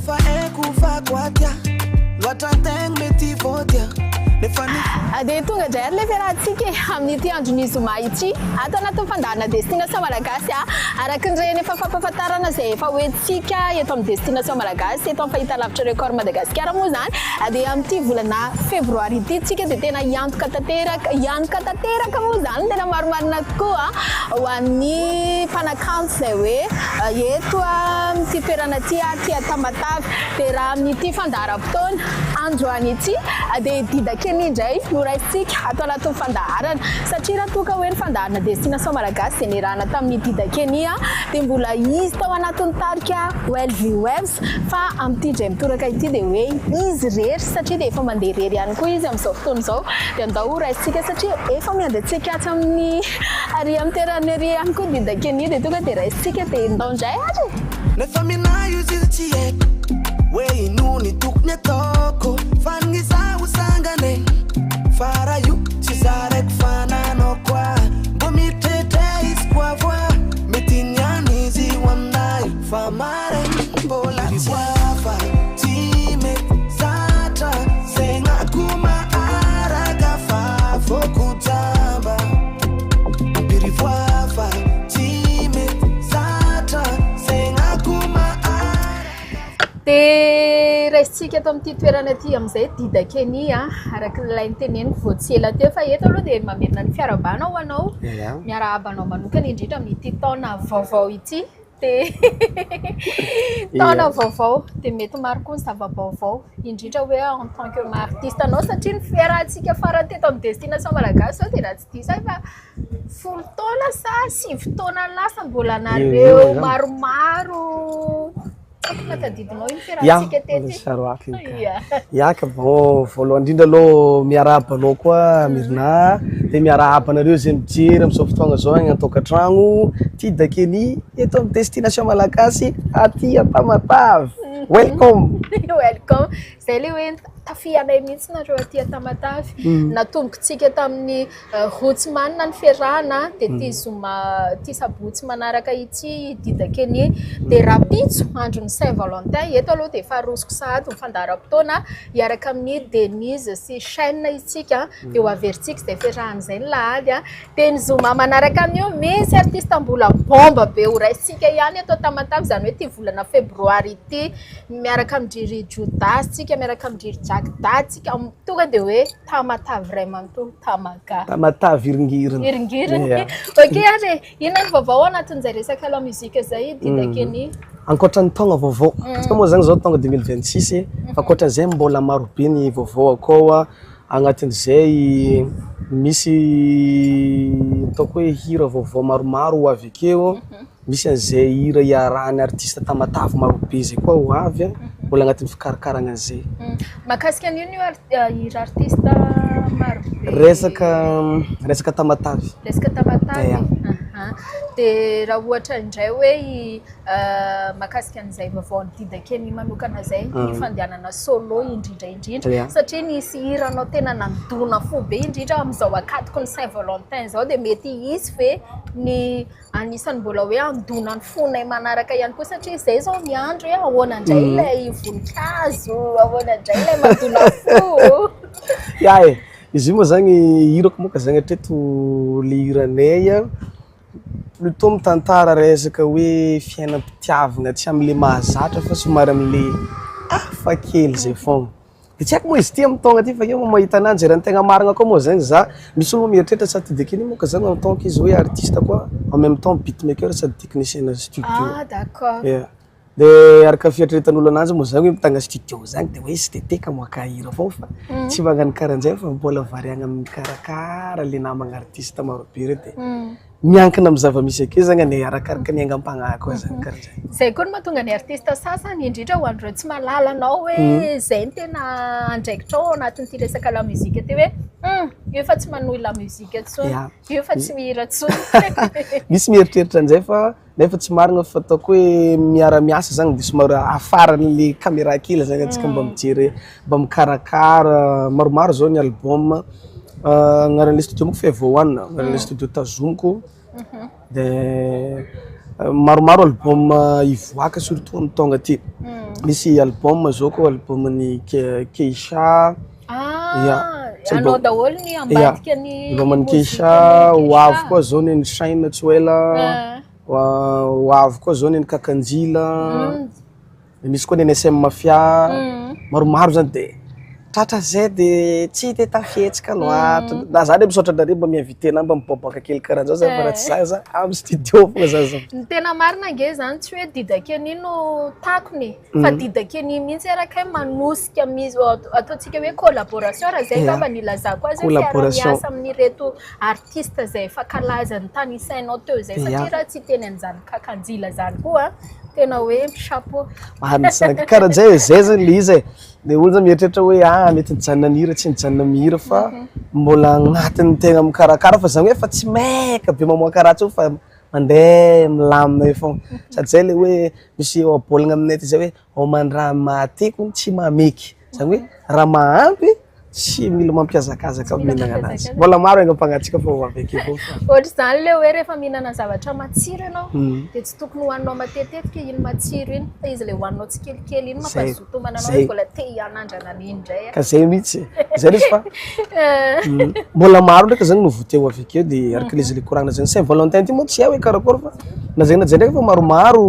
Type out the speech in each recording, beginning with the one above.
Efa haiko fa goaty loatra an-tegna mety voty nefa ny. Dia tonga indray ary ilay fiarahantsika e, amin'ity andron'ny zoma ity, ato anatin'ny fandaharana Destination Malagasy a. Araka ny ireny efa fampahafantarana izay efa hoentintsika eto amin'ny Destination Malagasy, eto amin'ny fahitalavitra Record Madagasikara moa izany, dia amin'ity volana febroary ity tsika dia tena hiantoka tanteraka, hianoka tanteraka moa izany tena marimarina tokoa ho an'ny mpanakanto izay hoe eto amin'ity toerana ity aty Tamatave. Dia raha amin'ity fandaharam-potoana androany ity dia i Dida Kenny indray no raisintsika ato anatin'ny fandaharana satria raha toa ka hoe ny fandaharana Destination Malagasy izay niarahana tamin'i Dida Kenny dia mbola izy tao anatin'ny tarika Welvy Waves fa amin'ity indray mitoraka ity dia hoe izy irery satria dia efa mandeha irery ihany koa izy amin'izao fotoana izao dia andao ho raisintsika satria efa miandry antsika atsy amin'ny ary amin'ny toerana ery ihany koa Dida Kenny dia tonga dia raisintsika dia ndao indray ary e! Nefa minahy io izy tsy haiko hoe ino ny tokony ataoko fa ny izaho sangany e fa raha io tsy zaraiko fa nanao koa mbo mitretre izy koa voa mety iny ihany izy ho aminay fa maraina mbola tsy hafa tsy mety zatra saigna ko maharaka fa voako jamba Pirivoafa tsy mety zatra saigna ko maharaka. Dia raisintsika eto amin'ity toerana ity amin'izay Dida Kenny a, araka ilay noteneniko vao tsy ela teo fa eto aloha dia mamerina ny fiarahabana ho anao, miarahaba anao manokana indrindra amin'ity taona vaovao ity. Dia taona vaovao dia mety maro koa ny zava-baovao indrindra hoe en tant que maha artiste anao satria ny fiarahantsika farany teto amin'ny Destination Malagasy izao dia raha tsy diso aho efa 10 taona sa 9 taona lasa mbola nareo maromaro. Tsy haiko na tadidinao iny fiarahantsika tety. Saroako iny ka. Ya ka bon voalohany indrindra aloha miarahaba anao koa Mirna, dia miarahaba anareo izay mijery amin'izao fotoagna izao agny an-tokantragno, Ty Da Kenny eto amin'ny Destination Malagasy aty Tamatave. Welcome. Welcome. Zay le hoe tafihanay mihitsy nareo aty Tamatave. Natombokintsika tamin'ny Rotsimanina ny fiarahana dia ity zoma ity sabotsy manaraka ity Dida Kenny dia rahampitso andron'ny Saint Valentin eto aloha dia efa arosoko sahady ny fandaharam-potoana hiaraka amin'ny Denise sy Shyn isika dia ho averintsika izay fiarahana izay ny lahady dia ny zoma manaraka amin'io misy artiste mbola bomba be ho raisintsika ihany eto Tamatave izany hoe ity volana febroary ity miaraka amin-dry Ry Judas tsika miaraka amin-dry Ry Jack Da tsika tonga dia hoe Tamatave iray manontolo, Tamaga. Tamatave hiringiriny. Hiringiriny. Yeah. Ok ary e, inona ny vaovao anatin'izay resaka la musique izay Dida Kenny? Ankoatra ny taogna vaovao, tsika moa zany zao taogna 2026 e, fa ankoatran'izay mbola maro be ny vaovao akao, agnatin'izay misy ataoko hoe hira vaovao maromaro ho avy akeo, Misy an'izay hira iarahan'ny artiste Tamatave marobe zay koa ho avy an, mbola agnatin'ny fikarakaragna an'izay. Mahakasika an'ino io hira artiste marobe? Resaka resaka Tamatave. Resaka Tamatave? Ia. Aha. Dia raha ohatra indray hoe mahakasika an'izay vaovaon'i Dida Kenny manokana izay, ny fandehanana solo indrindra indrindra, satria nisy hiranao tena nandona fo be indrindra amin'izao ankatoky ny Saint Valentin izao dia mety hisy ve ny Anisan'ny mbola hoe handona ny fonay manaraka ihany koa satria izay izao miandry hoe ahoana indray ilay voninkazo, ahoana indray ilay mandona fo. Ya e, izy io moa zany hirako moa ka zany hatreto le hiranay an, plutôt mitantara resaka hoe fiainam-pitiavana tsy am'le mahazatra fa somary am'le hafa kely zay foagna. De tsy haiko moa izy ity amin'ny taogna ty fa eo moa mahita ananjy raha ny tegna marigna koa moa zegny za misy olo mieritreritra sady de k'ino moa ka zany en tant que izy hoe artiste koa en même temps beatmaker sady technicien na studio. Ah d'accord. Ya, de araka fieritreretan'olo ananjy moa zany hoe mitagna studio zany de hoe sy de te kamoaka hira avao fa tsy magnano karahan'zay fa mbola variagna mikarakara le namagna artiste marobe reo de Miankina amin'ny zava-misy akeo zany anie, arakaraka ny aingam-pagnahy koa zany karaha zay. Zay koa no mahatonga ny artiste sasany, indrindra ho an'ireo tsy mahalala anao hoe zay no tena andraikitrao ao anatin'ity resaka la musique ity hoe hum io efa tsy manohy la musique intsony, io efa tsy mihira intsony. Misy mieritreritra an'izay fa nefa tsy marina fa ataoko hoe miara-miasa zany de somary afaran'le caméra kely zany antsika mba mijery, mba mikarakara, maromaro zao ny album Agnaran'le studio manko Fevo One, agnaran'le studio tazomiko de maromaro album hivoaka surtout amin'ny taogna ty. Misy album zao koa album-n'i Keisha. Ah, anao daholo ny ambadika ny Album-n'i Keisha, ho avy koa zao ny an'i Shyn tsy ho ela, ho avy koa zao ny an'i Kakanjila. De misy koa ny an'i SM Mafia, maromaro zany de tratra zay de tsy de tafihetsika loatra, na za ndray misaotra anareo mba mi-inviter anahy mba miboaboaka kely karahan'zao za fa raha tsy za za amin'ny studio fogna za zao. Ny tena marina ange zany tsy hoe Dida Kenny no takony e, fa Dida Kenny mihitsy ara kay manosika misy ataontsika hoe collaboration raha zay angamba no ilazako azy hoe fiaraha-miasa amin'ireto artiste zay efa kalaza notanisainao teo zay satria raha tsy hiteny an'izany Kakanjila zany koa tena hoe chapeau. Marina zany, karaha zay zay zany le izy e, le olo zany mieritreritra hoe ah mety nijanona nihira tsy nijanona mihira fa mbola agnatin'ny tegna mikarakara fa zany hoe efa tsy maika be mamoaka raha tsony fa mandeha milamina eo foagna, sady zay le hoe misy ohabolagna aminay aty zay hoe Homan-draha mahateky hono tsy mahameky, zany hoe raha mahampy tsy mila mampihazakazaka mihinagna anazy. Mbola maro aingam-pagnahintsika fa ho avy akeo avao fa. Ohatr'izany le hoe rehefa mihinana zavatra matsiro ianao dia tsy tokony hohaninao matetitetika iny matsiro iny fa izy le hohaninao tsikelikely iny mampazoto homana anao hoe mbola te hanandrana an'iny indray aho. Ka zay mihitsy, zay le izy fa mbola maro ndraiky zany nouveauté ho avy akeo dia araka le izy le koragna zany Saint Valentin ty moa tsy hay hoe karakory fa na zay na zay ndraiky fa maromaro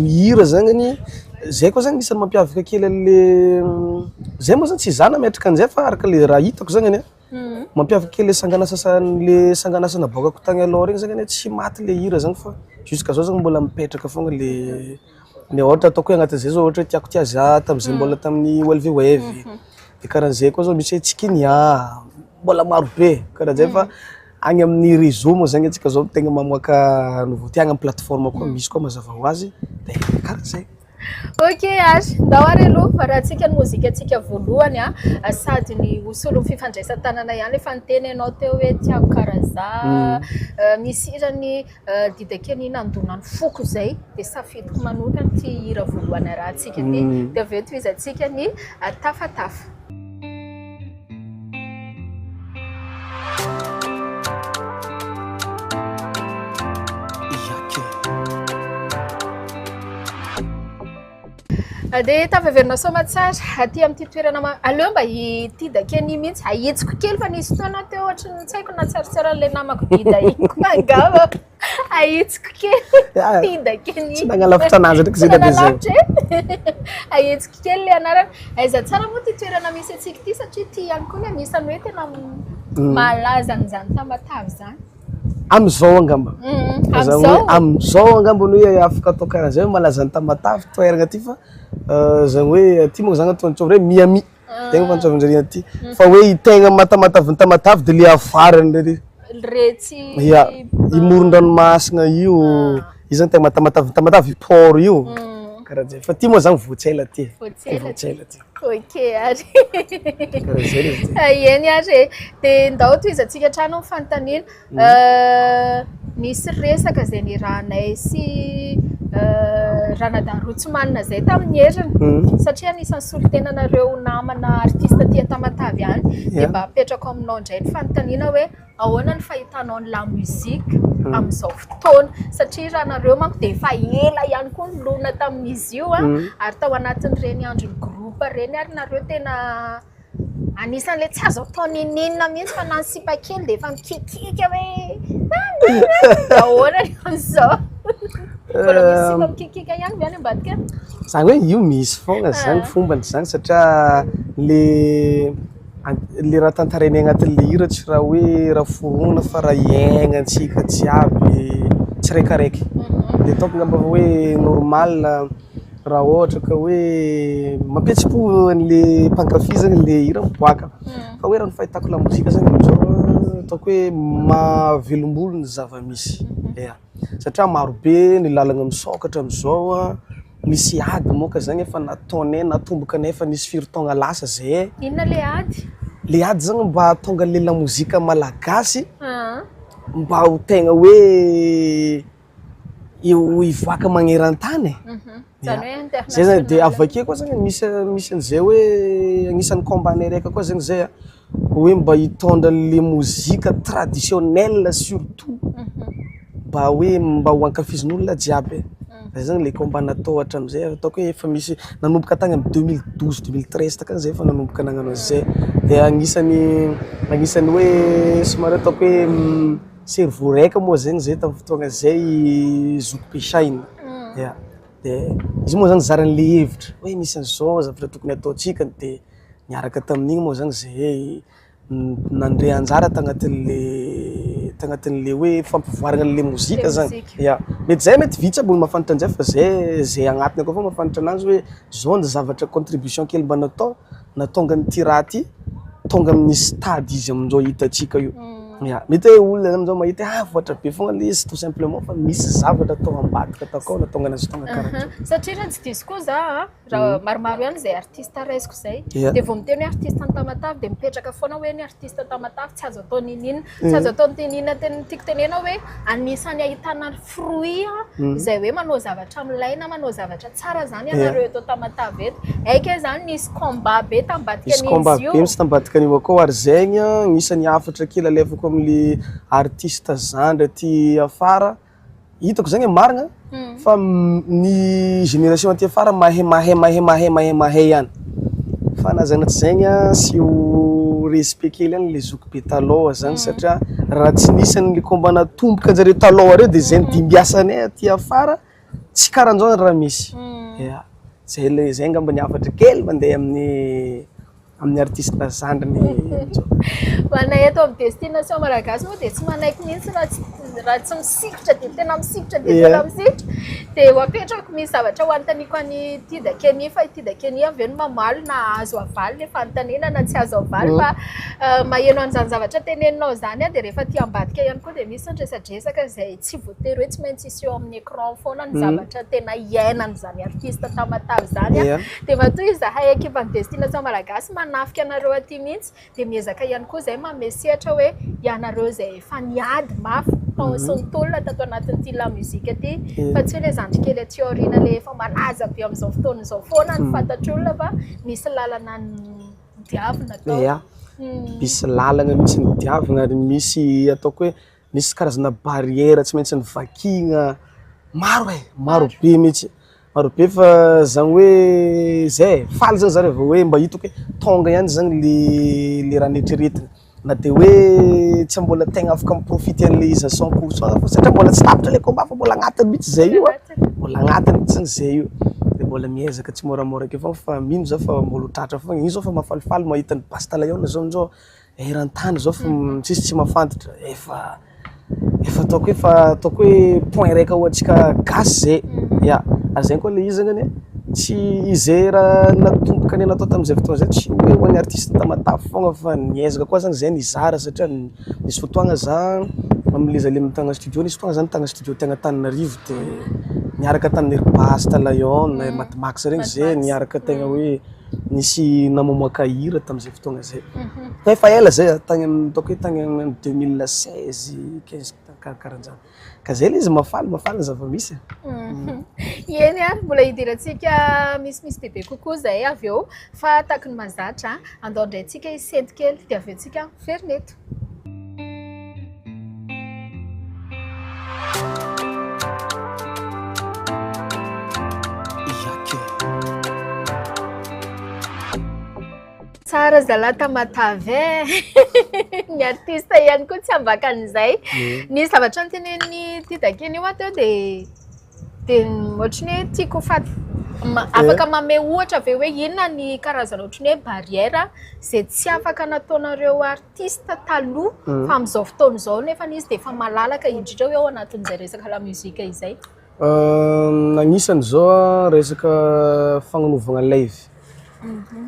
hira zany zay koa zany anisan'ny mampiavaka kely an'le zay moa zany tsy za nametraka an'izay fa araka le raha hitako zany anie mampiavaka kely le sanganasa le sanganasa naboakako tagny aloha regny zany anie tsy maty le hira zany fa jusqu'à zao zany mbola mipetraka foagna le ny ôhatra ataoko hoe agnatin'izay zao ohatra hoe tiako tia za tam'zay mbola tamin'ny OLV wave de karahan'zay koa zao misy hoe Tsikinia mbola maro be karahan'zay fa agny amin'ny réseau moa zany antsika zao tegna mamoaka nouveauté agny amin'ny plateforme koa misy koa mazava ho azy de karahan'zay. Ok ary, ndao ary aloha varahantsika ny mozikantsika voalohany a, sady ny ho solon'ny fifandraisan-tanana ihany efa niteny ianao teo hoe tiako karaza, misy hiran'i Dida Kenny nandona ny foko izay dia safidiko manokana ity hira voalohany arahantsika ity dia avy eo tohizantsika ny tafatafa. Dia tafaverina soamatsara aty amin'ity toerana ma- aleo mba i Dida Kenny mihitsy ahitsiko kely fa nisy fotoana teo ohatry ny tsy haiko nahatsiarotsiaro an'ilay namako Dida iny koa angamba. Ahitsiko kely Dida Kenny. Tsy nagnalavitra anazy ndraiky zay na dia zay. Tsy nagnalavitra e. Ahitsiko kely ilay anarana. Aiza tsara moa ity toerana misy antsika ity satria ity ihany koa no anisan'ny hoe tena malaza an'izany Tamatave izany. Amizao angamba. Zany hoe amizao angamba ny hoe afaka atao karaha zay malaza an'i Tamatave toerana aty fa zany hoe aty moa zany atao antsoina hoe Miami. Tegna fantsovanjare aty. Fa hoe i tegna maha Tamatave ny Tamatave de le avarany re. Retsy. Ya, i moron-dranomasina io, io zany tegna maha Tamatave ny Tamatave, i port io. Karaha zay. Fa aty moa zany vao tsy ela aty. Vao tsy ela Vao tsy ela aty. Ok ary. Karaha zay le izy ty. Eny ary e. Dia ndao tohizantsika hatrany ny fanontaniana. Nisy resaka izay niarahanay sy Ranadahy Rotsimanina izay tamin'ny heriny satria anisan'ny solontenanareo namana artiste aty Tamatave any dia mba apetrako aminao indray ny fanontaniana hoe ahoana ny fahitanao ny la musique amin'izao fotoana satria raha nareo manko dia efa ela ihany koa ny lona tamin'izy io ary tao anatin'ireny andron'ny groupe ireny ary nareo tena Anisan'ilay tsy azo atao n'inon'inona mihitsy fa na ny sipa kely dia efa mikiakiaka hoe dia ahoana ny amin'izao? Mbola misy sipa mikiakiaka ihany ve any ambadika any? Izany hoe io misy foana izany fombany izany satria le le raha tantarainy agnatin'le hira tsy raha hoe raha foronina fa raha iaignantsika jiaby tsiraikaraiky. Dia ataoko angamba hoe normal Raha ohatra ka hoe mampihetsi-po an'le mpankafy zany le hira miboaka. Fa hoe raha ny fahitako lamozika zany amin'izao ataoko hoe mahavelombolo ny zava-misy. Ya, satria maro be ny lalana misokatra amin'izao an, misy ady moa ka zany efa nataonay natombokanay efa nisy firy taogna lasa zay. Inona le ady? Le ady zany mba hahatonga le lamozika malagasy mba ho tegna hoe eo hivoaka magneran-tany e. Zany hoe international. Zay zany de avy akeo koa zany misy misy an'izay hoe agnisan'ny combat-nay raika koa zany zay a, hoe mba hitondra an'le mozika traditionnel surtout mba hoe mba ho ankafizin'olona jiaby e. Zay zany le combat natao hatramin'izay ataoko hoe efa misy nanomboka tany amin'ny 2012, 2013 takany zay efa nanomboka nagnano an'izay. De agnisan'ny agnisan'ny hoe somary ataoko hoe cerveau raika moa zegny zay tamin'ny fotoagna zay zoky be Shyn. Ya, de izy moa zany nizaran'le hevitra hoe misy an'izao zavatra tokony ataontsika de niaraka tamin'igny moa zany zahay nandray anjara tagnatin'le tagnatin'le hoe fampivoarana an'le mozika zany. Ya, mety zay mety vitsy aby olo mahafantatra an'izay fa zay zay agnatiny akao fô mahafantatra anazy hoe zao ny zavatra contribution kely mba natao nahatonga an'ity raha ty tonga amin'ny stade izy amin'izao hitantsika io. Ya, mety hoe olona amizao mahita hoe ah voatra be foagna le izy tout simplement fa misy zavatra atao ambadika takao nahatonga anazy tonga karaha ty. Satria raha tsy diso koa za a, raha maromaro ihany izay artiste raisiko izay, dia vao miteny hoe artiste any Tamatave dia mipetraka foana hoe ny artiste Tamatave tsy azo atao n'inon'inona, tsy azo atao n'inon'inona tena tiako tenena hoe anisan'ny ahitana fruit izay hoe manao zavatra milay na manao zavatra tsara izany ianareo eto Tamatave eto. Haika hoe izany nisy combat be tambadika Nisy combat an'izy be io. mihitsy tambadika an'io akao ary zegny anisan'ny hafatra kely alefako amin'le artiste zandry aty afara, hitako zegny marigna fa ny génération aty afara mahay mahay mahay mahay mahay mahay ihany fa na zany na tsy zegny asio respect kely ihany le zoky be talôha zany satria raha tsy nisy an'le combat natomboka anjareo talôha reo de zay nidimbiasanay aty afara tsy karahan'zao raha misy, ya zay le zay angamba ny hafatra kely mandeha amin'ny amin'ny artiste zandriny amizao. Ho anay eto amin'ny Destination Malagasy moa dia tsy manaiky mihitsy raha tsy raha tsy misikotra dia tena misikotra dia tena misikotra. Dia ho apetrako misy zavatra ho anontaniako an'i Tida Kenny fa i Tida Kenny avy eo no mamaly na azo avaly ilay fanontaniana na tsy azo avaly fa maheno an'izany zavatra teneninao izany aho dia rehefa aty ambadika ihany koa dia misy ny resadresaka izay tsy voatery hoe tsy maintsy hiseho amin'ny écran foana ny zavatra tena iainan'izany artiste Tamatave izany an. Dia matoa izahay ekipan'ny Destination Malagasy manafika anareo aty mihitsy dia miezaka ihany koa izahay manome sehatra hoe ianareo izay efa niady mafy tao sy nitolona tato anatin'ity la musique ity fa tsy hoe ilay zandry kely aty aoriana ilay efa malaza be amin'izao fotoana izao foana no fantatr'olona fa misy lalana nodiavina tao. Ia, misy lalana mihitsy nodiavina ary misy ataoko hoe misy karazana barrière tsy maintsy novakiana, maro e, maro be mihitsy, maro be fa zany hoe zay e, faly zany za rehefa hoe mba hitako hoe tonga ihany zany le le raha neritreretina na de hoe tsy mbola tegna afaka mi-profiter an'le izy à cent pour cent fa satria mbola tsy tapitra le combat fa mbola agnatiny mihitsy zay io an, mbola agnatiny mihitsy zany zay io, de mbola miezaka tsimoramora akeo foagna fa mino za fa mbola ho tratra foagna, io zao fa mahafalifaly mahita ny Basta Lion zao amizao. Eran-tany zao fa tsisy tsy mahafantatra, efa efa ataoko hoe efa ataoko hoe point raika ho antsika gasy zay, ya ary zegny koa le izy zany anie tsy izay raha natomboka ny natao tamin'izay fotoana zay tsy hoe ho an'ny artiste Tamatave foagna fa niezaka koa zany zay nizara satria nisy fotoagna za am'le za le mitagna studio nisy fotoagna za nitagna studio teny Antananarivo de niaraka tamin'ny ry Basta Lion, Mad Max regny zay niaraka tegna hoe Nisy namomoaka hira tamin'izay fotoana izay. Fa efa ela zay a, tany amin'ny ataoko hoe tany amin'ny 2016, 15 karakarahan'izany. Ka zay ilay izy mahafaly, mahafaly ny zava-misy e. Eny ary, mbola hidirantsika misimisy bebe kokoa izay avy eo fa tahaky ny mahazatra, andao indray tsika hisento kely dia avy eo tsika miverina eto. Tsara zalahy Tamatave e! Ny artiste ihany koa tsy ambakan'izay. Ny zavatra notenenin'i Tidakely io aho teo dia dia ohatran'ny hoe tiako ho fat- ma- afaka manome ohatra ve hoe inona ny karazana ohatran'ny hoe barrière izay tsy afaka nataonareo artiste taloha fa amin'izao fotoana izao nefa izy dia efa malalaka indrindra hoe ao anatin'izay resaka la musique izay? Agnisany zao a resaka fagnanovagna live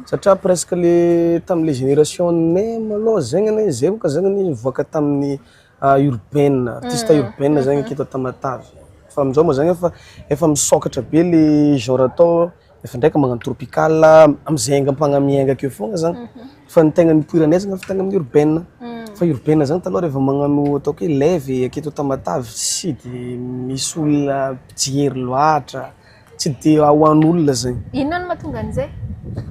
satria presque le tam'le génération-nay malôha zegny anie zay boka zany anie nivoaka tamin'ny urbaine, artiste urbaine zany aketo à Tamatave fa am'zao moa zany efa efa misôkatra be le genre atao efa ndraiky magnano tropical am'zay aingam-pagnahy miainga akeo foagna zany fa ny tegna nipoiranay zany avy tany amin'ny urbaine fa urbaine zany taloha rehefa magnano ataoko hoe live aketo Tamatave tsy de misy olona mpijery loatra, tsy de ho an'olona zany. Inona no mahatonga an'izay?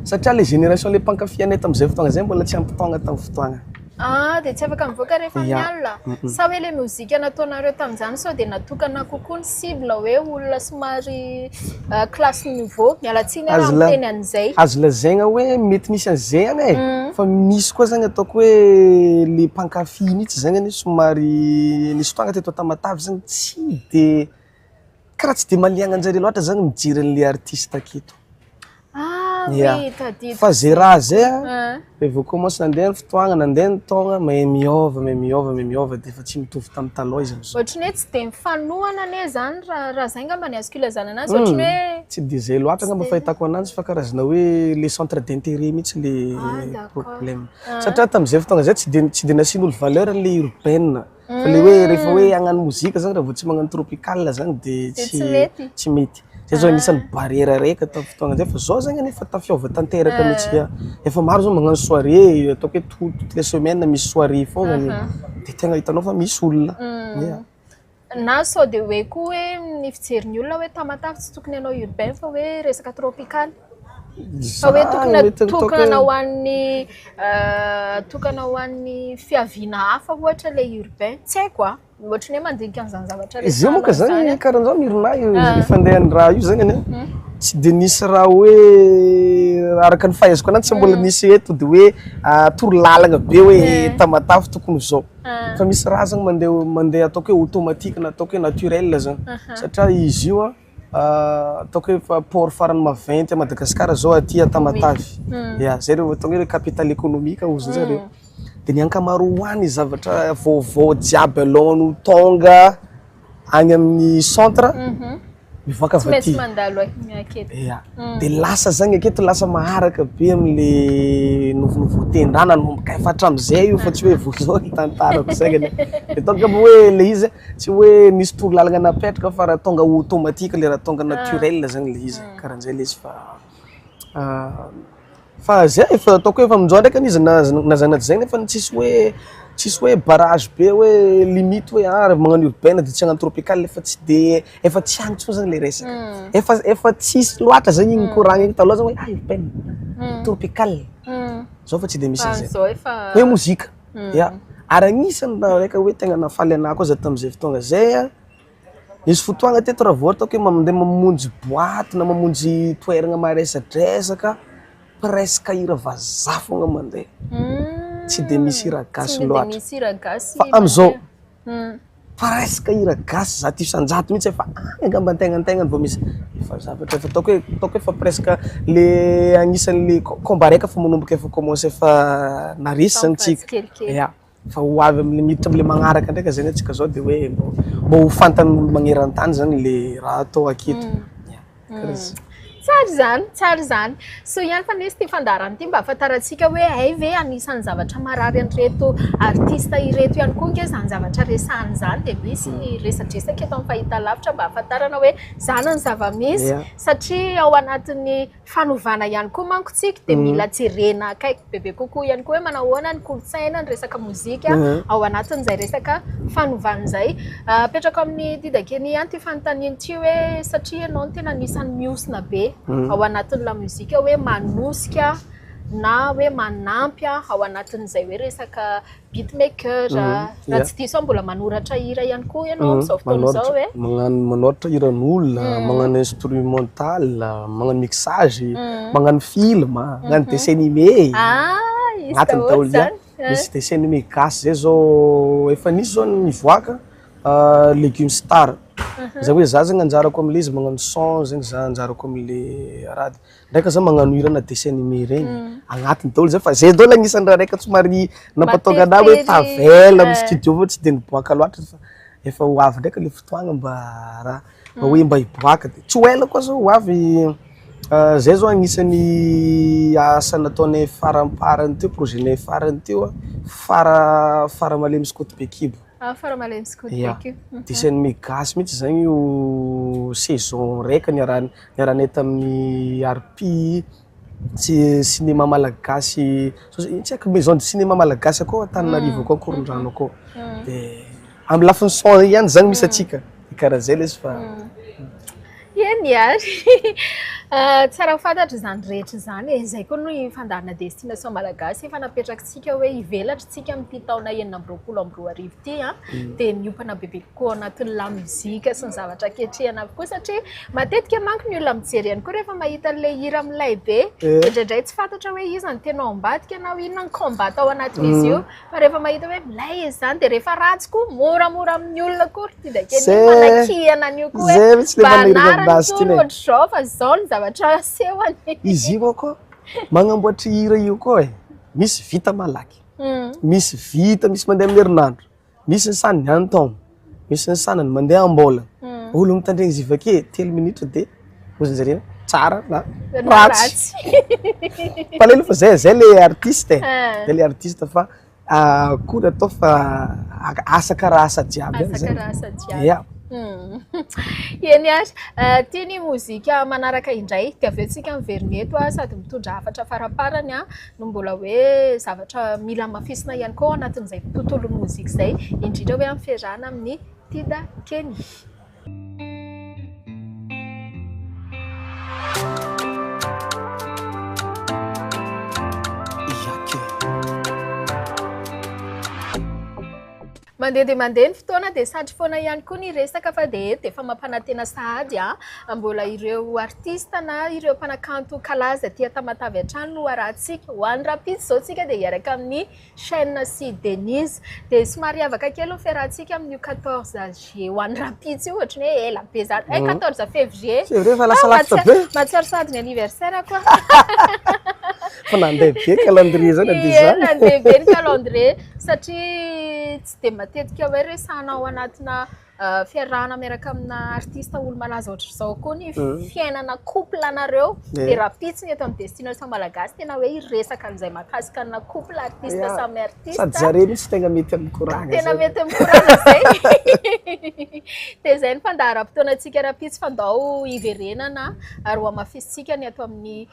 Satria le génération le mpankafy anay tam'zay fotoagna zay mbola tsy ampy taogna tamin'ny fotoagna. Ah, dia tsy afaka mivoaka rehefa amin'ny alina? Sa hoe ilay mozika nataonareo tamin'izany sao dia natokana kokoa ny cible hoe olona somary classe niveau? Miala tsiny aho raha miteny an'izay. Azo lazaina hoe mety misy an'izay ihany e, fa misy koa zany ataoko hoe le mpankafy mihitsy zany anie somary nisy fotoagna teto Tamatave zany tsy de karaha tsy de mahaliana anjareo loatra zany mijery an'le artiste aketo. Ah oui, tadidiko. Fa zay raha zay a, rehefa vao commence nandeha ny fotoagna, nandeha ny taogna, mahay miôva, mahay miôva, mahay miôva de efa tsy mitovy tamin'ny taloha izy am'zao. Ohatran'ny hoe tsy de mifanohana anie zany raha raha zay angamba ny azoko ilazana anazy, ohatran'ny hoe. Tsy de zay loatra angamba fahitako ananjy fa karazana hoe le centre d'intérêt mihitsy le problème. Satria tamin'izay fotoagna zay tsy de tsy de nasian'olo valeur le urbaine. Fa le hoe rehefa hoe hagnano mozika zany raha vao tsy magnano tropical zany de tsy tsy mety. Zay zao anisan'ny barrière raika tamin'ny fotoagna zay fa zao zany anie efa tafiôva tanteraka mihitsy a. Efa maro zao magnano soirée ataoko hoe tout toutes les semaines misy soirée fognany de tegna hitanao fa misy olona, ia. Na sao de hoe koa hoe ny fijerin'ny olona hoe Tamatave tsy tokony hanao urbain fa hoe resaka tropical. Fa hoe tokony tokana ho an'ny tokana ho an'ny fiaviana hafa ohatra ilay urbain. Tsy haiko a, ohatran'ny hoe mandinika an'izany zavatra Izy io moka zany karahan'izao Mirna io fandehan'ny raha io zany anie tsy de nisy raha hoe araka ny fahaizako ananjy tsy mbola nisy hoe to de hoe toro lalagna be hoe Tamatave tokony ho zao. Fa misy raha zany mandeha mandeha ataoko hoe automatique na ataoko hoe naturel zany satria izy io an Ataoko hoe efa port farany maventy à Madagascar zao aty à Tamatave. Ya, zay reo atao hoe capitale économique hozy zareo. De ny ankamaroany zavatra vaovao jiaby alohan'ny ho tonga agny amin'ny centre mivoaka Tsy avy maintsy aty. mandalo aketo. Ya, de lasa zagny aketo lasa maharaka be am'le nouveau-nouveauté-ndraha nanomboka efa hatram'zay io fa tsy hoe vao zao ny tantarako saingany. De donc angamba hoe le izy Tsy hoe nisy torolalana napetraka fa raha tonga automatique le raha tonga naturel zany le izy, karahan'zay le izy fa fa zay efa ataoko hoe efa amin'izao ndraiky izy na na zany na tsy zay nefa tsisy hoe tsisy hoe barrage be hoe limite hoe ah raha vao magnano urbaine de tsy hagnano tropical efa tsy de efa tsy agny intsony zany le resaka, efa efa tsisy loatra zany igny koragna igny taloha zany hoe ah urbaine, tropical, zao fa tsy de misy an'zay, hoe mozika. Ya, ary agnisan'ny raha raika hoe tegna nahafaly anahy koa za tamin'izay fotoagna zay a, nisy fotoagna teto raha vao ataoko hoe mandeha mamonjy boaty na mamonjy toeragna maresadresaka, presque hira vazaha foagna mandeha, tsy de misy hira gasy loatra, fa am'zao Presque hira gasy zato isan-jato mihitsy efa any angamba antegnantegnany vao misy, efa zavatra efa ataoko hoe ataoko hoe efa presque le agnisan'le combat raika efa manomboka efa commence efa naresy zany tsika, ya fa ho avy amle miditra amle magnaraka ndraika zany antsika zao de hoe mbô mbô ho fantan'olo magneran-tany zany le raha atao aketo, ya karaha zay. Tsara izany, tsara izany. Soa ihany fa nisy ity fandaharana ity mba ahafantarantsika hoe hay ve anisan'ny zavatra marary an'ireto artista ireto ihany koa ange izany zavatra resahana izany dia misy ny resadresaka eto amin'ny fahitalavitra mba ahafantarana hoe izany ny zava-misy satria ao anatin'ny fanovana ihany koa manko tsika dia mila jerena akaiky bebe kokoa ihany koa hoe manao ahoana ny kolontsaina, ny resaka mozika ao anatin'izay resaka fanovana izay. Apetrako amin'i Dida Kenny ihany ity fanontaniana ity hoe satria ianao no tena anisan'ny mihosina be ao anatin'ny lamozika hoe manosika na hoe manampy ao anatin'izay hoe resaka beatmaker, raha tsy diso aho mbola manoratra hira ihany koa ianao amin'izao fotoana izao e. Magnano manoratra hiran'olona, magnano instrumental, magnano mixage, magnano film, magnano dessin animé. Ah, izy Agnatiny daholo daholo ia. zany. Misy dessin animé gasy zay zao efa nisy zao nivoaka Legume Star. Zany hoe za zany anjarako am'le izy magnano son zegny za anjarako am'le raha. Ndraika za magnano hirana dessin animé regny, agnatiny daholo zay fa zay daholo agnisan'ny raha raika somary nampatonga anahy hoe tavela amin'ny studio fa tsy de niboaka loatra fa efa ho avy ndraika le fotoagna mba raha mba hoe mba hiboaka de tsy ho ela koa zao ho avy zay zao agnisan'ny asa nataonay faramparany teo projet-nay farany teo fara fara malemy sy côte Bekibo. Ah, fara malemy sy côte Ya, Bekibo. dessin animé gasy mihitsy zagny io saison raika niarahana Niarahanay tamin'ny Arpi, sy cinéma malagasy, tsy haiko maison du cinéma malagasy akao Antananarivo akao Ankorondrano akao. De amin'ny lafiny son ihany zany misy antsika, de karaha zay lesy fa. Eny ary. Tsara ho fantatra izany rehetra izany e. Izay koa no fandaharana Destination Malagasy efa napetrakitsika hoe hivelatra isika amin'ity taona 2026 ity an. Dia miompana bebe kokoa ao anatin'ny la musique sy ny zavatra ketrehina avokoa satria matetika manko ny olona mijery ihany koa rehefa mahita an'ilay hira milay be. Indraindray tsy fantatra hoe iza no tena ao ambadika na hoe inona ny combat ao anatin'izy io. Fa rehefa mahita hoe milay izy izany dia rehefa ratsy koa moramora amin'ny olona koa ry Tidakely Zay- manakihana an'io koa hoe Zay mihitsy le mba manahirana anarany aminazy ty tony ne. ohatr'izao fa izao ny zavatra asehony. Izy io koa magnamboatra hira io koa e, misy vita malaky, misy vita misy mandeha amin'ny herinandro, misy ny sanany an-taogno, misy ny sanany mandeha am-bolana. Olo mitandregny izy avy ake telo minitra de hozanjareo tsara na Na ratsy. Palahelo fa zay zay le artiste e, Ah. zay le artiste fa akory atao fa asa karaha asa jiaby ihany Asa zay. karaha asa jiaby. Ya. Eny ary, ity ny mozika manaraka indray dia avy eo tsika miverina eto sady mitondra hafatra faramparany no mbola hoe zavatra mila hamafisina ihany koa ao anatin'izay tontolon'ny mozika izay, indrindra hoe amin'ny fiarahana amin'ny Tida Kenny. Mandeha dia mandeha ny fotoana dia satry foana ihany koa ny resaka fa dia eto dia efa mampanantena sahady mbola ireo artista na ireo mpanakanto kalaza aty Tamatave hatrany no arahantsika. Ho an'ny rahampitso izao tsika dia hiaraka amin'ny Shyn sy Denise. Dia somary hiavaka kely ny fiarahantsika amin'io 14 juillet ho an'ny rahampitso io, ohatran'ny hoe ela be izany. Eh, 14 février. Février fa lasa lavitra be. Mahatsiaro sahady ny anniversaire ko. Fa nandeha be calendrier zany Ie, déjà. nandeha be ny calendrier satria tsy dia matetika hoe resahana ao anatina fiarahana miaraka amina artiste olo-malaza ohatr'izao koa ny fiainana couple anareo. Dia rahampitso ny eto amin'ny Destination Malagasy tena hoe hiresaka an'izay mahakasika ana couple artiste samy artiste. Sady zareo mihitsy tegna mety amin'ny koragna Tena zay. mety amin'ny koragna zay. Dia izay ny fandaharam-potoanantsika rahampitso fa ndao hiverenana ary ho hamafisintsika ny ato amin'ny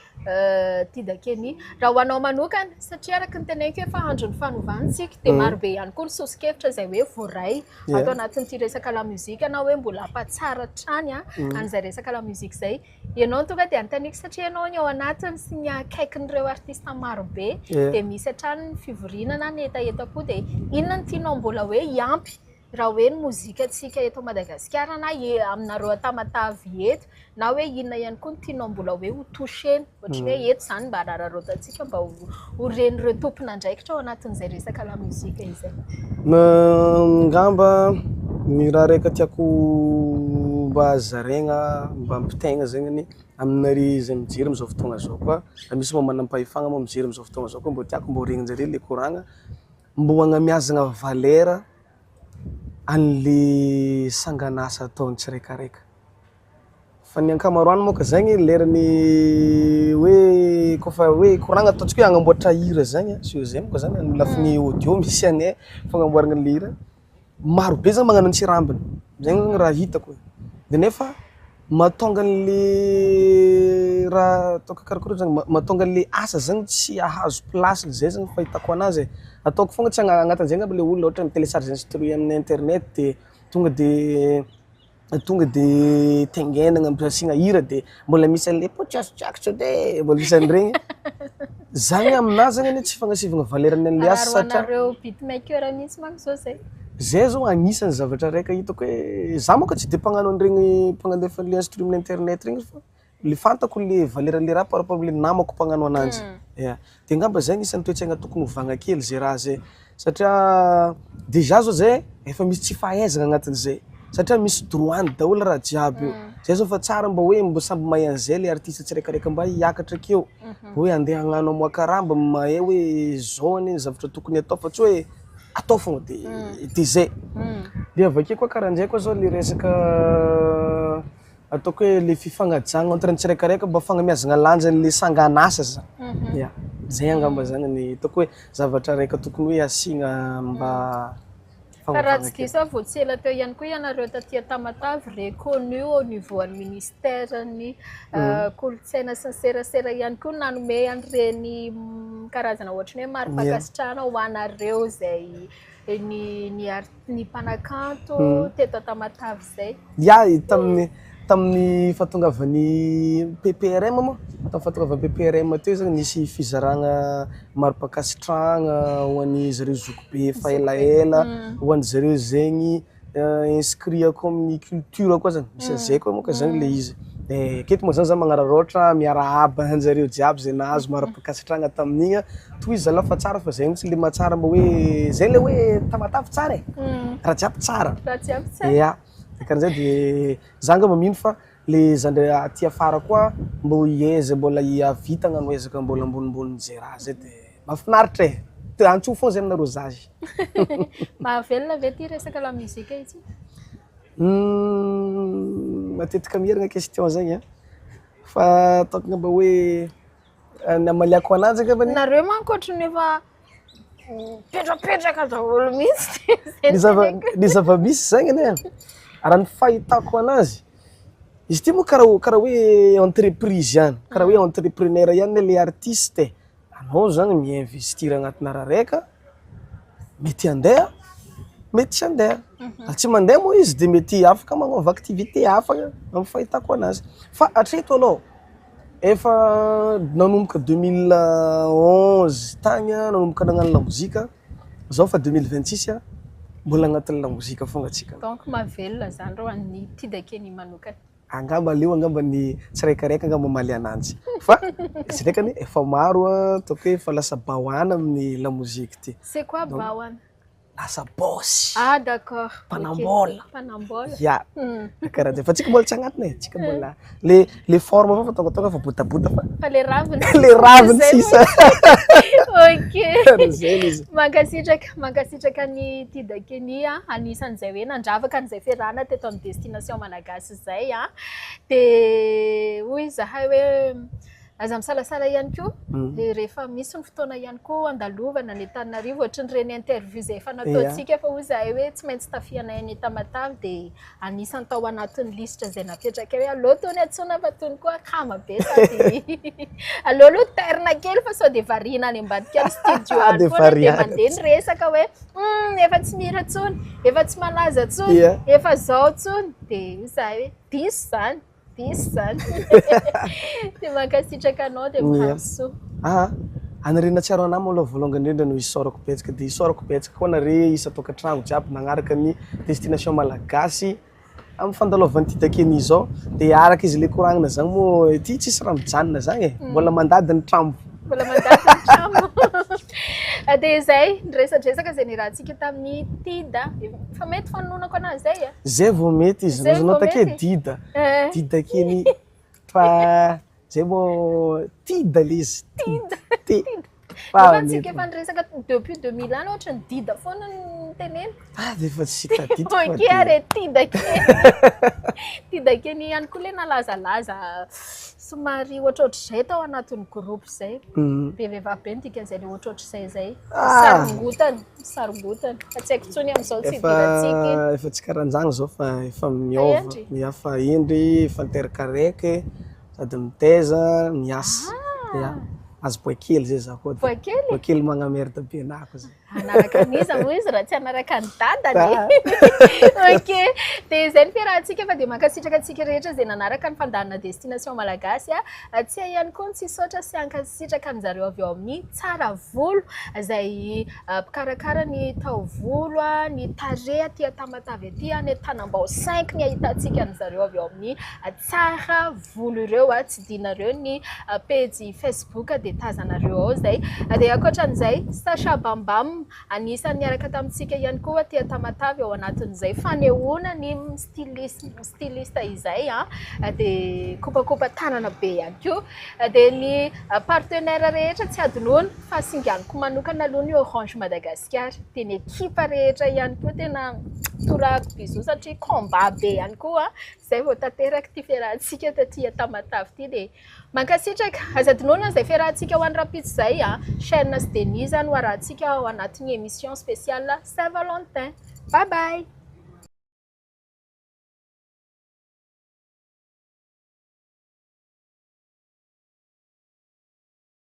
Tida Kenny. Raha ho anao manokana, satria araka ny teneniko efa andron'ny fanovana isika, dia marobe ihany koa ny soso-kevitra izay hoe voaray ato anatin'ity resaka la musique na hoe mbola hampatsara hatrany an'izay resaka la musique izay. Ianao no tonga dia anontaniako satria ianao ny ao anatiny sy ny akaikin'ireo artista marobe, dia misy hatrany ny fivoriana na ny hetaheta koa, dia inona no tianao mbola hoe hiampy raha hoe ny mozikantsika eto Madagasikara na aminareo a Tamatave eto na hoe inona ihany koa no tianao mbola hoe ho toucher-na, ohatran'ny hoe eto izany mba arararaotantsika mba ho ren'ireo tompon'andraikitra ao anatin'izay resaka la musique izay. Angamba ny raha raika tiako mba zaraigna mba ampitaigna zegny aminareo izay mijery amizao fotoagna zao koa, raha misy moa manam-pahefagna moa mijery amizao fotoagna zao koa mbô tiako mbô regnin-jareo le koragna, mbô agnamiazagna valera an'le sangan'asa ataony tsiraikaraika. Fa ny ankamaroany manko zegny leran'ny hoe kaofa hoe koragna ataontsika hoe agnamboatra hira zegny, sur zay manko zany amin'ny lafiny audio misy anay fagnamboarana an'le hira, marobe zany magnano antsirambina, zegny zany raha hitako e, de nefa mahatonga an'le raha ataoko karakôry zany, mahatonga an'le asa zany tsy hahazo place-ny zay zany fahitako anazy e, ataoko foagna tsy agnatin'izay angamba le olona ohatra mi-télécharge instru amin'ny internet de tonga de tonga de taingenana ampiasina hira de mbola misy an'le potsiasitsiakitra de mbola misy an'iregny, zany aminahy zany anie tsy fagnasivana valeur-ny an'le asa Ary ho satria anareo beatmaker mihitsy manko zao zay. Zay zao agnisan'ny zavatra raika hitako hoe za manko tsy de mpagnano an'iregny mpagnandefa an'le instru amin'ny internet regny fa le fantako le valeur-n'le raha par rapport am'le namako mpagnano ananjy, ya. De angamba zay agnisan'ny toe-tsaigna tokony ovagna kely zay raha zay satria déjà zao zay efa misy tsy fahaizana agnatin'izay satria misy droit-ny daholo raha jiaby io, zay zao fa tsara mba hoe mba samby mahay an'izay le artiste tsiraikaraika mba hiakatra akeo, hoe andeha hagnano hamoaka raha mba mahay hoe zao anie ny zavatra tokony atao fa tsy hoe atao foagna de de zay. De avy akeo koa karahan'zay koa zao le resaka ataoko hoe le fifagnajagna entre ny tsiraikaraika mba fagnamiazagna lanja an'le sangan'asa zany, ya, zay angamba zany ny hitako hoe zavatra raika tokony hoe asiagna mba Fa raha fanovana tsy kely. diso aho vao tsy ela teo ihany koa ianareo taty Tamatave reconnu au niveau an'ny ministère-n'ny kolontsaina sy ny serasera ihany koa nanome an'ireny karazana ohatran'ny hoe mari-pankasitrahana ho anareo izay ny ny art- ny mpanakanto teto Tamatave izay. Ya, tamin'ny Tamin'ny fahatongavan'ny PPRM moa, tamin'ny fahatongavan'ny PPRM teo zany nisy fizaragna mari-pankasitrahagna ho an'ny zareo zokibe efa elaela, ho an'ny zareo zegny inscrit akao amin'ny culture koa zany, misy an'izay koa moka zany le izy. De aketo moa zany za magnararaotra miarahaba anjareo jiaby zay nahazo mari-pankasitrahagna tamin'igny. Tohizo zalahy fa tsara fa zay mihitsy le mahatsara mba hoe zay le hoe Tamatave tsara e, raha jiaby tsara. Raha jiaby tsara. Ya, de karahan'zay de za angamba mino fa le zandry aty afara koa mbô hieza mbola hihavita hagnano ezaka mbola ambonimbonin'izay raha zay de mahafinaritra e, te antsoy foana zay aminareo zaza. Mahavelona ve ty resaka la musique ity? Matetika mierigna question zegny an, fa ataoko angamba hoe ny hamaliako ananjy angambany. Nareo manko ohatran'ny efa mipetrapetraka daholo mihitsy. Ny zava- ny zava-misy zegny anie, raha ny fahitako anazy, izy ity moa karaha karaha hoe entreprise ihany, karaha hoe entrepreneur ihany le artiste e, anao zany mi-investir agnatina raha raika, mety handeha, mety tsy handeha, raha tsy mandeha moa izy de mety afaka magnova activité hafa amin'ny fahitako anazy, fa hatreto aloha efa nanomboka 2011 tagny aho nanomboka nagnano lamozika, zao fa 2026 a, mbola agnatin'ny lamozika foagna antsika. Donc mahavelona zany reo an'ny Tidakeny manokana. Angamba aleo angamba ny tsiraikaraika angamba mamaly ananjy fa izy ndraikany efa maro a, ataoko hoe efa lasa baoana amin'ny lamozika ty. C'est quoi baoana? Lasa boss. Ah d'accord. Mpanambola. Mpanambola. Ya. Karaha zay fa tsika mbola tsy agnatiny e, tsika mbola le le forme avao fa tongatonga fa botabota fa Fa le raviny. le raviny Zay sisa. Ok. Zay le izy. Mankasitraka, mankasitraka ny Tidakeny a, anisan'izay hoe nandravaka an'izay fiarahana teto amin'ny Destination Malagasy izay a. De hoy izahay hoe aza misalasala ihany koa, de rehefa misy ny fotoana ihany koa andalovana any Antananarivo, ohatran'ireny interview izay efa nataontsika fa hoy izahay hoe tsy maintsy tafihanay any Tamatave, de anisan'ny tao anatin'ny lisitra izay napetrakay hoe aleo tony antsoina fa tony koa akama be sady aleo aloha tairina kely fa sao de variana any ambadika any studio any De foana de variana. mandeha ny resaka hoe efa tsy mihira intsony, efa tsy malaza intsony, efa zao intsony, de hoy izahay hoe diso zany. Diso zany. Dia mankasitraka anao dia mirary soa. Ah, anare nahatsiaro anah moa aloha voalongany indrindra no isaorako betsaka dia isaorako betsaka koa anare isan-tokantrano jiaby nagnaraka ny Destination Malagasy amin'ny fandalovan'ity Dakeny izao dia araka izy le koragnina zany moa ity tsisy raha mijanona zany e, mbola mandady ny trambo. Mbola mandady ny trambo. Dia izay, ny resadresaka izay niarahantsika tamin'i Tida. Fa mety fanononako anazy zay e. Zay vao mety izy, Zay azonao vao take mety. Dida. Eh. Dida kely fa zay vao Tida le izy. Tida. T. Fa Nefa antsika mety. efa niresaka depuis 2000 any ohatran'ny Dida foana no teneniko. Ah, dia efa tsy tadidiko fa Ok dia- ary e, Tida kely. Tida kely ihany koa le nalazalaza somary ohatrohatr'izay tao anatin'ny groupe izay. Be vehivavy be ny dikan'izay le ohatrohatr'izay izay. Ah. Sarongotana, sarongotana. Fa tsy haiko intsony amin'izao tsy Efa idirantsika iny. efa tsy karahan'izany izao fa efa miova. Hendry. Efa hendry, efa niteraka araiky, sady mitaiza, miasa. Ya. Azo boay kely zay za koa. Boay kely? Boay kely magnamerde be anahy koa zay. Hanaraka an'iza moa izy raha tsy hanaraka an'i dadany e? Ok, dia izay ny fiarahantsika fa dia mankasitraka antsika rehetra izay nanaraka ny fandaharana Destination Malagasy a. Tsy hay ihany koa ny tsy hisaotra sy hankasitraka an'izareo avy ao amin'ny Tsara Volo izay mpikarakara ny taovolo, ny tarehy aty Tamatave aty, any Tanambao 5 ny ahitantsika an'izareo avy ao amin'ny Tsara Volo ireo. Tsidinareo ny pejy Facebook dia tazanareo ao izay. Dia ankoatran'izay, Sacha Bambam, anisan'ny niaraka tamintsika ihany koa aty Tamatave ao anatin'izay fanehoana ny stylisme, styliste izay, dia kopakopa tanana be ihany koa. Dia ny partenaire rehetra tsy adinoina fa singaniko manokana aloha ny Orange Madagascar. Dia ny ekipa rehetra ihany koa tena torahako bisous satria combat be ihany koa. Izay vao tanteraka ity fiarahantsika taty Tamatave ity dia mankasitraka. Aza adinoina izay fiarahantsika ho an'ny rahampitso izay a. Chaîne sy Denise no arahantsika ao anatin'ny émission spéciale Saint Valentin. Bye bye.